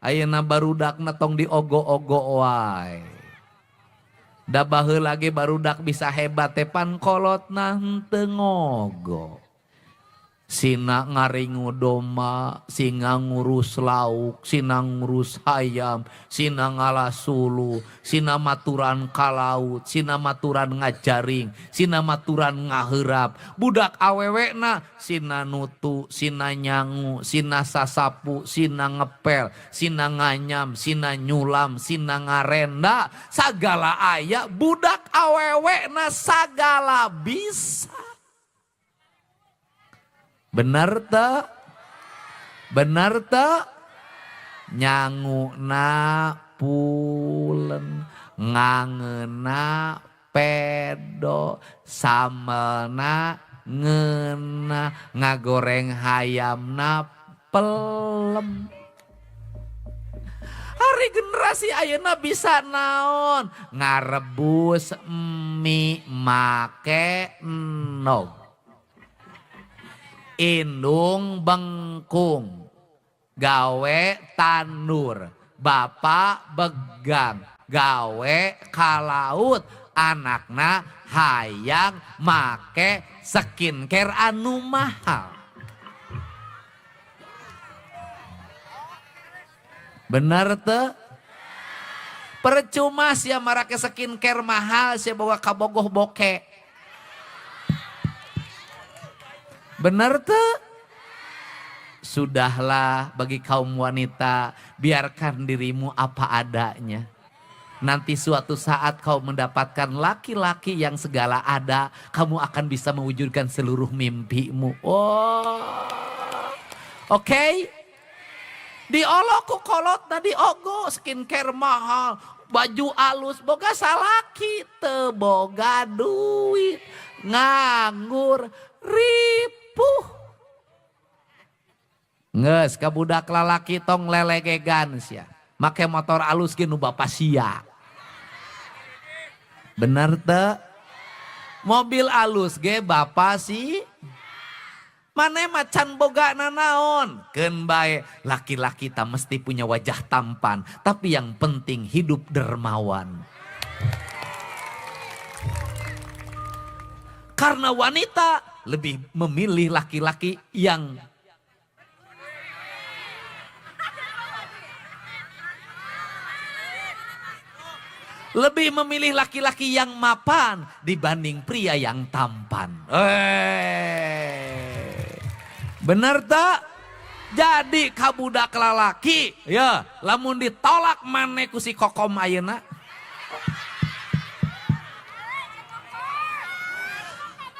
Ayeuna barudakna tong diogo-ogo wae. Da baheula ge barudak bisa hebat teh pan kolotna henteu ngogo. Sina ngaringu domba, sina ngurus lauk, sina ngurus hayam, sina ngala suluh, sina maturan ka laut, sina maturan ngajaring, sina maturan ngaheurap. Budak awewena sina nutu, sina nyangu, sina sasapu, sina ngepel, sina nganyam, sina nyulam, sina ngarenda, sagala aya budak awewena sagala bisa. Bener teu? Bener teu? Nyanguna pulen, ngangeuna pedo, samelna ngeunah, ngagoreng hayamna pelem. Hari generasi ayeuna bisa naon? Ngarebus mie make endog. Indung bengkung, gawe tandur, bapak begang, gawe kalaut, anakna hayang make skincare anu mahal. Bener teu? Percuma sia marake skincare mahal sia bawa kabogoh boke. Bener teu? Sudahlah bagi kaum wanita, biarkan dirimu apa adanya. Nanti suatu saat kau mendapatkan laki-laki yang segala ada, kamu akan bisa mewujudkan seluruh mimpimu. Oh. Oke? Okay? Diolok ku kolotna diogo, skincare mahal, baju alus, boga salaki teu boga duit, nganggur, ripuh. Geus ka budak lalaki tong lelegegan sia. Make motor alus ge nu bapa sia. Bener teu? Mobil alus ge bapa si. Mane macan boga nanaon. Keun bae laki-laki tak mesti punya wajah tampan, tapi yang penting hidup dermawan. Karena wanita lebih memilih laki-laki yang lebih memilih laki-laki yang mapan dibanding pria yang tampan. Bener tak? Jadi kabudak lalaki, ya, lamun ditolak mane ku si kokom ayeuna.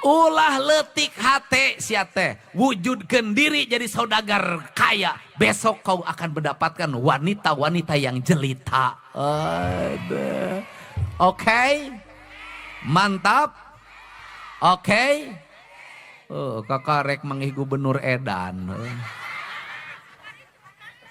Ulah leutik hate sia teh, wujudkeun diri jadi saudagar kaya. Besok kau akan mendapatkan wanita-wanita yang jelita. Aduh. Oke? Okay? Mantap? Oke? Okay? Oh, kakak rek manggih gubernur edan.